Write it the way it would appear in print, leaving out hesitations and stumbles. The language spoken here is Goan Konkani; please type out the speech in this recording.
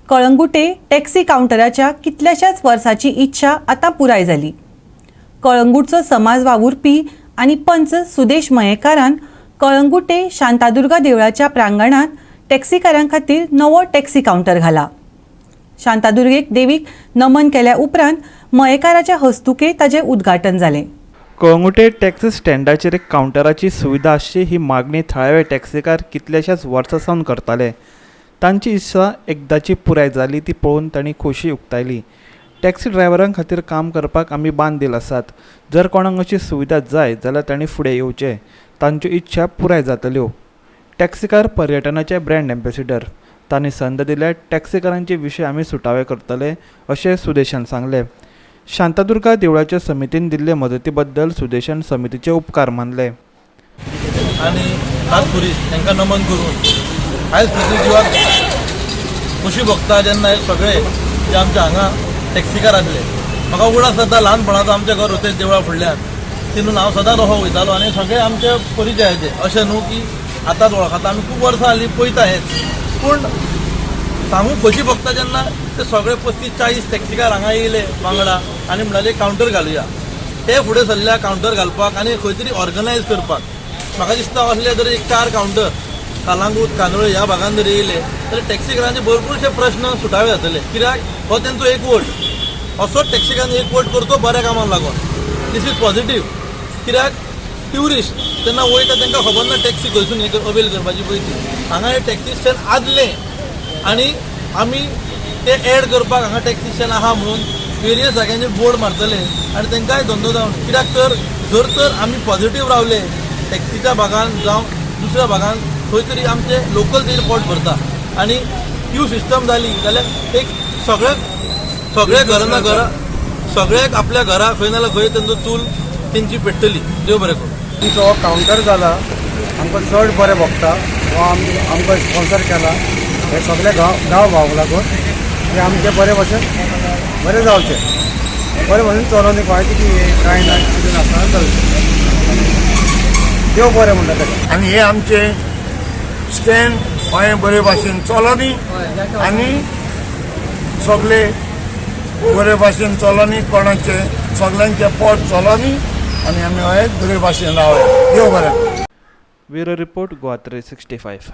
कळंगुटे टॅक्सी कावंटराच्या कितल्याशाच वर्साची इच्छा आतां पुराय जाली. कळंगूटचो समाज वावुरपी आनी पंच सुदेश मयेकारान कळंगुटे शांतादुर्गा देवळाच्या प्रांगणांत टॅक्सीकारां खातीर नवो टॅक्सी कावंटर घाला. शांतादुर्गेक देवीक नमन केल्या उपरांत मयेकाराच्या हस्तुके ताजें उद्घाटन जालें. कळंगुटे टॅक्सी स्टँडाचेर एक कावंटराची सुविधा आसची ही मागणी थळावे टॅक्सीकार कितल्याशाच वर्सां सावन करताले. तांची इत्सा एकदाची पुराय जाली ती पळोवन तांणी खोशी उक्तायली. टॅक्सी ड्रायव्हरां खातीर काम करपाक आमी बांदील आसात. जर कोणाक अशी सुविधा जाय जाल्यार तांणी फुडें येवचें, तांच्यो इच्छा पुराय जातल्यो. टॅक्सीकार पर्यटनाचे ब्रँड एम्बेसिडर. तांणी संद दिल्यार टॅक्सीकारांचे विशय आमी सुटावे करतले, अशें सुदेशान सांगलें. शांतादुर्गा देवळाच्या समितीन दिल्ले मदती बद्दल सुदेशान समितीचे उपकार मानले. आनी खास पुलीस तांकां नमन करून आयज पृथ्वी जिवाक खोशी भोगता जेन्ना हे सगळे जे आमच्या हांगा टॅक्सीकार आसले. म्हाका उगडास जाता, ल्हानपणाचो आमचें घर होतें देवळा फुडल्यान, तितून हांव सदांच असो वयतालो आनी सगळे आमचे परिचयाचे. अशें न्हू की आतांच वळखता, आमी खूब वर्सां जालीं पळयता हेंच. पूण सांगूंक खोशी भोगता जेन्ना ते सगळे 35-40 टॅक्सीकार हांगा येयले वांगडा आनी म्हणाले, कावंटर घालुया. ते फुडें सरल्या कावंटर घालपाक आनी खंय तरी ऑर्गनायज करपाक. म्हाका दिसता, असले जर एक चार कावंटर कालांगूट, कांदोळे ह्या भागान जर येयले जाल्यार टॅक्सीकारांचे भरपूरशे प्रश्न सुटावे जातले, कित्याक हो तेंचो एकवट. असोच टॅक्सीकारांनी एकवट करचो बऱ्या कामाक लागून. This is positive, कित्याक ट्युरिस्ट जेन्ना वयता तांकां खबर ना टॅक्सी खंयसून हे अवेल करपाची पळय ती. हांगा हे टॅक्सी स्टँड आदलें आनी आमी ते एड करपाक हांगा टॅक्सी स्टँड आहा म्हणून वेरियस जाग्यांचेर बोर्ड मारतले आनी तांकांय धंदो जावन. कित्याक तर जर तर आमी पॉझिटीव रावले टॅक्सीच्या भागान जावं दुसऱ्या भागान, खंय तरी आमचे लोकल तेजेर पोट भरता. आनी क्यू सिस्टम जाली जाल्यार एक सगळे सगळे घरा ना घरा सगळ्याक आपल्या घरा खंय ना खंय तेंचो चूल तेंची पेट्टली. देव बरें करूं. तुमचो हो कावंटर जाला, आमकां चड बरें भोगता. हो आमकां स्पॉन्सर केला हे सगळे गांव गांव भावंक लागून आनी आमचें बरे भशेन बरें जावचें, बरे भशेन चलोन कांय कितें कांय ना कितें नासतना चलचें. देव बरें म्हणटा ताका. आनी हे आमचे स्टँड हें बरे भाशेन चलोनी आनी सगळे बरे भाशेन चलोनी, कोणाचे सगळ्यांचे पोट चलोनी आनी आमी हय बरे भाशेन रावया. देव बरें करूं. Bureau report, Goa 365.